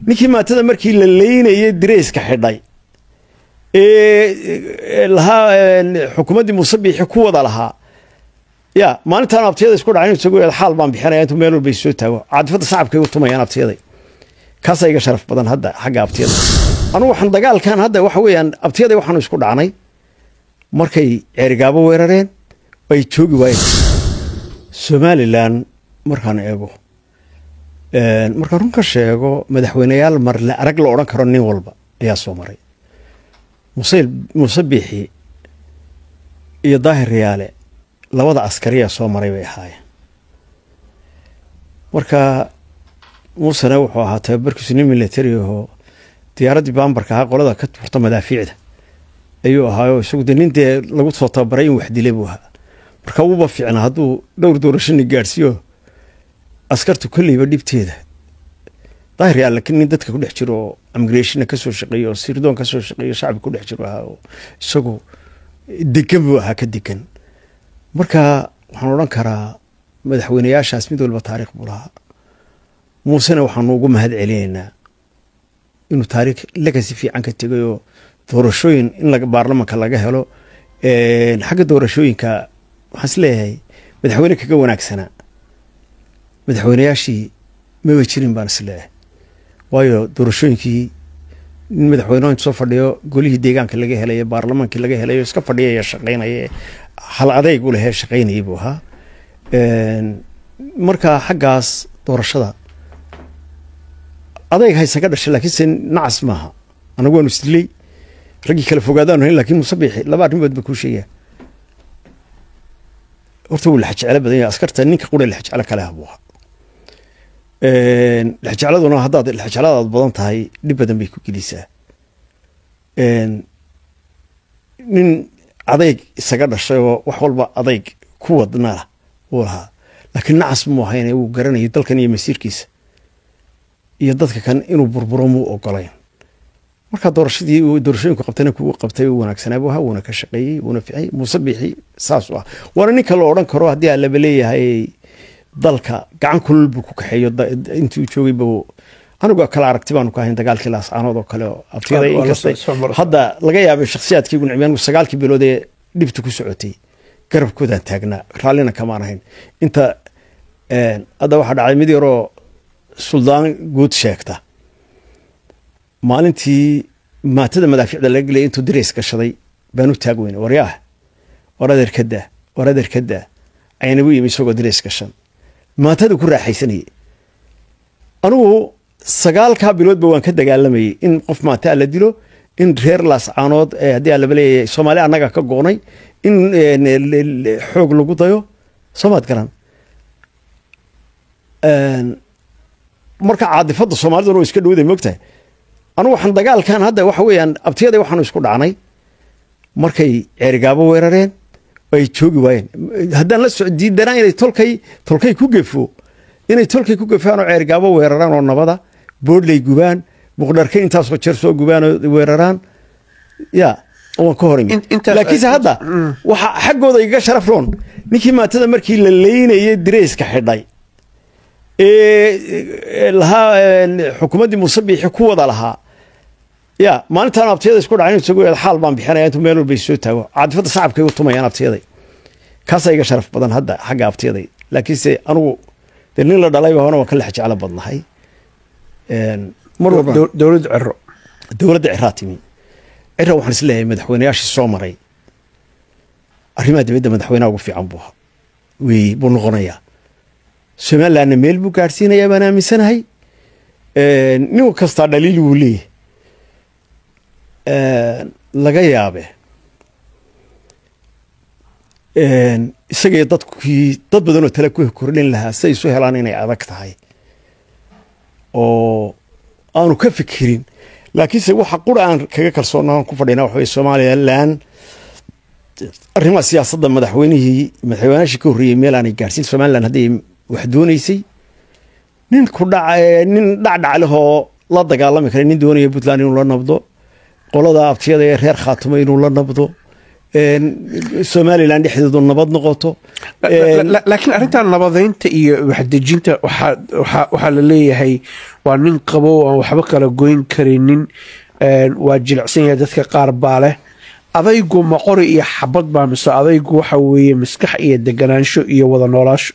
Ninkii maatada markii la leynayay dareyska xidhay ee lahaa xukuumaddii Muuse Biixi ku wada lahaa, ya maalintaan abtiyada isku dhacay isagu xaal baan bixinaya, intuu meel walba soo taago caadifada shacabkay u tumayaan abtiyaday. Kaasaa iga sharaf badan hadda xagga abtiyada. Anugu waxaan dagaalkan hadda waxa weeyaan abtiyaday waxaanu isku dhacnay markay Ceerigaabo weerareen, ay joogi waayeen. Somalilan markaan eego, markaan run ka sheego, madaxweyneyaal marle arag la odhan karo nin walba ayaa soo maray. Muuse Biixi iyo Daahir Riyaale labada askariyaa soo maray bay ahaayeen. Marka Muusena wuxuu ahaa tababarkiisu nin military ahoo diyaaraddii baambarka ahaa qolada ka furta madaafiicda ayuu ahaayo, isagu dee nin dee lagu soo tababaray in wax dilay buu ahaa. Marka wuuba fiicnaa hadduu dhowr doorashani gaadhsiiyo askartu kolleyba dhibteeda. Daahir Yaal laakiin nin dadka ku dhex jiro oo immigrationna ka soo shaqeeyo oo sirdoon ka soo shaqeeyo, shacbi ku dhex jiro ahaa oo isagu degan buu ahaa, ka degan. Marka waxaan odhan karaa madaxweyneyaashaas mid walba taariikh buu lahaa. Muusena waxaanu ugu mahad celinaynaa inuu taariikh legacy fiican ka tegay oo doorashooyin in baarlamanka laga helo. Xagga doorashooyinka waxaan is leeyahay madaxweyne kaga wanaagsanaa madaxweyneyaashii maba jirin baan is leeyahay, waayo doorashooyinkii nin madaxweyneho intu soo fadhiyo golihii deegaanka laga helayo, baarlamaankii laga helayo, iska fadhiyaya, shaqaynaya, hal adayg u lehee shaqaynayay buu ahaa. Marka xaggaas doorashada adayg haysaga dhashay, laakiinse nacas maaha. Anagu waanu isdilay, raggii kale fogaadaanu hayn, lakin Muuse Biixi laba arrimood ba kuu sheegaya. Horta wuu lexjeclo badan yahay, askarta ninka qura lexjeclo kale ah buu ahaa. Lexjecladuna haddaad lexjecladaad badan tahay dhib badan bay ku gelisaa. Nin adayg isaga dhashay oo wax walba adayg ku wadnala wuu lahaa, laakiin nacas muu ahayne, wuu garanayo dalkan iyo masiirkiisa iyo dadka kan inuu burburo muu ogolayn. Marka doorashadii doorashooyinku qabtayna kugu qabtay uu wanaagsanaa buu ahaa, wuuna ka shaqeeyey, wuuna ficay. Muuse Biixi saas u ah, waana ninka la odhan karo haddii aan laba leeyahay dalka gacan kulul buu ku kaxeeyo intii uu joogay buu. Anigu kala aragti baanu ka ahayn dagaalkii Laascaanood oo kale oo abtiyaday, inkastay hadda laga yaabay shakhsiyaadkii gu nicmiyaan. 9kii bilood ee dhibta ku socotay garabkoodaan taagnaa, raallina kamaan ahayn. Inta hadda waxaa dhacday mid yaroo suldaan guud sheegta maalintii maatada madaafiicda laga gelaya intuu dareys gashaday baan u taag weyne, waryaah, war adeer ka daa, war adeer ka daa. Aynagu yimi isagoo dareys gashan, maatada ku raaxaysanayay. Anigu 9kaa biloodba waan ka dagaalamayay in qof maataa la dilo, in reer Laascaanood haddii aan laba leeyahay Soomaali annaga ka go'nay in xoog lagu dayo, soomaad garan. Marka caadifadda Soomaaliduna waa iska dhowday, moogtahay. Anugu waxaan dagaalkan hadda waxa weeyaan abtiyaday waxaanu isku dhacnay markay Ceerigaabo weerareen, ay joogi waayeen. Haddaan la soco diidanaa inay tolkay ku gefo, inay tolkay ku gefaan oo Ceerigaabo weeraraan oo nabada Boodley gubaan, Muqdharka intaasoo jeer soo gubaan oo weeraraan, ya waan ka hor imi. Laakiinse hadda waxa xaggooda igaga sharaf roon ninkii maatada markii la leynayay dareyska xidhay ee lahaa xukuumaddii Muuse Biixi ku wada lahaa, ya maalintaan abtiyada isku dhacay isagu xaal baan bixinaya, intuu meel walba soo taago caadifada shacabkay u tumayaan abtiyaday. Kaasaa iga sharaf badan hadda xagga abtiyaday, laakiinse anigu dee nin la dhalayba hona waan ka lex jeclo badnahay mar walba. Dowladda Ciro, dowladda Ciraa timi, Cira waxaan is leeyahay madaxweyneyaashii soo maray arrimaha dibadda madaxweynaha ugu fiican buu ahaa wey, buu noqonayaa. Somalilandna meel buu gaadhsiinayaa baan aaminsanahay. Nin kastaa dhaliil wuu leeyahay, laga yaabe isagaiyo dadkii dad badan oo tale ku kordhin lahaa siday isu helaan inay adag tahay oo aanu ka fikirin. Laakiinse waxa qura aan kaga kalsoona ku fadhina waxa wey Somalilan arrimaha siyaasadda madaxweynihii madaxweynayaashii ka horreeyey meel aanay gaadhsiin. Somaliland hadday wax doonaysay, nin ku dhac, nin dhacdhac lehoo la dagaalami kara, nin doonaya Puntland inuu la nabdo, qolada abtiyada ee reer Khaatumo inuu la nabdo, Somalilan dhexdeedu nabad noqoto. Laakiin arrintan nabadeynta iyo waxdejinta waxaa la leeyahay waa nin qabo aan waxba kala goyn karinin, waa jilicsan yahay, dadka qaar baa leh. Adaygu ma qori iyo xabad baa mise adaygu waxa weeye maskax iyo deganaansho iyo wada noolaasho?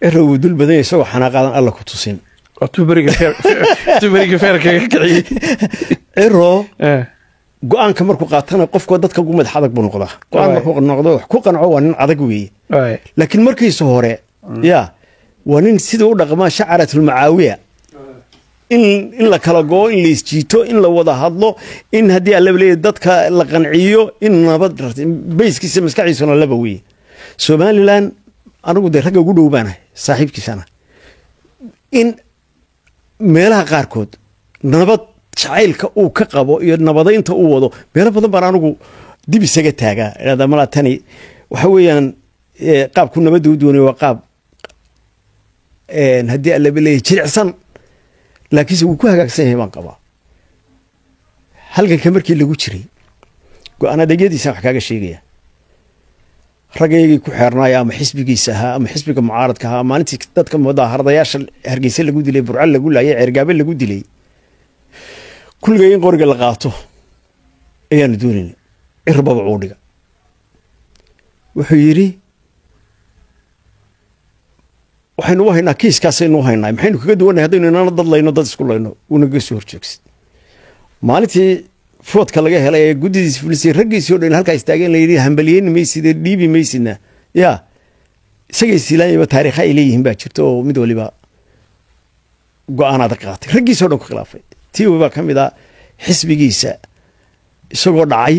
Ciro wuu dul badan yahay isagoo xanaaqaadan Alla ku tusin. Waatuu beriga feerkaga kiciyey. Ciro go-aanka markuu qaatana qofka dadka ugu madax adag buu noqdaa. Go-aan markuu noqdo wax ku qanco, waa nin adag weeye. Laakiin markiisa hore ya waa nin siduu u dhaqmaa shacaratulmacaawiya, in la kala goo, in la isjiito, in la wada hadlo, in haddii Alla leeyahay dadka la qanciyo, in nabad bayskiisa maskaxdiisuna laba weeye. Somaliland anigu dee ragga ugu dhow baanahay, saaxiibkiisana, in meelaha qaarkood nabad jacaylka uu ka qabo iyo nabadaynta uu wado, meelo badan baan anigu dib isaga taagaa, idhahdaa malaa tani waxa weeyaan qaabku nabadda u doonayo waa qaab haddii Allaba leeyahay jilicsan, laakiinse wuu ku hagaagsan yahay baan qabaa. Halganka markii lagu jiray go-aan adeegyadiisa wax kaaga sheegaya, raggaygii ku xeernaaya ama xisbigiisa ahaa ama xisbiga mucaaradka ahaa, maalintii dadka mudaaharadayaasha Hargeysa lagu dilay, Burco lagu laayay, Ceergaabe lagu dilay, kulligay in qoriga la qaato ayaanu doonayna. Cirbaba uu dhiga, wuxuu yidhi waxaynu u haynaa kiiskaasaynu u haynaa, maxaynu kaga duwannahay haddaynu inana dad layno, dad isku layno? Uunagaga soo horjoogsid maalintii foodka laga helay ee guddidiisa fulisay, raggiisii o dhan halkaa istaageen, la yidhi hambaliyeyni mayside, dhiibi maysidna. Ya isagay siilaanyaba taariikha ay leeyihiin baa jirta oo mid waliba go-aan adag qaatay, raggiisi o dhan ku khilaafay. Tii baa ka mid a xisbigiisa isagoo dhacay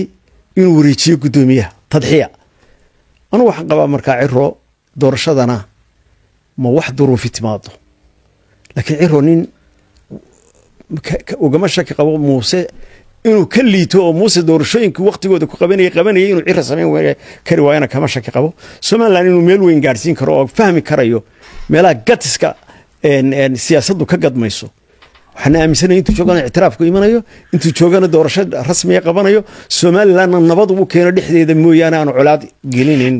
inuu wareejiyo guddoomiyaha tadxiya. Anugu waxaan qabaa markaa Ciro doorashadana ma wax duruufi timaado, laakiin Ciro nin ugama shaki qabo Muuse inuu ka liito, oo Muuse doorashooyinkii waktigooda ku qabanayay inuu Ciro samayn kari waayana kama shaki qabo. Somaliland inuu meel weyn gaadhsiin karo oo fahmi karayo meelaha gatiska siyaasaddu ka gadmayso, waxaana aaminsanaya intuu joogana ictiraafku imanayo, intuu joogana doorasho rasmiya qabanayo, Somalilandna nabad ugu keeno dhexdeeda mooyaane aanu colaad gelinayn.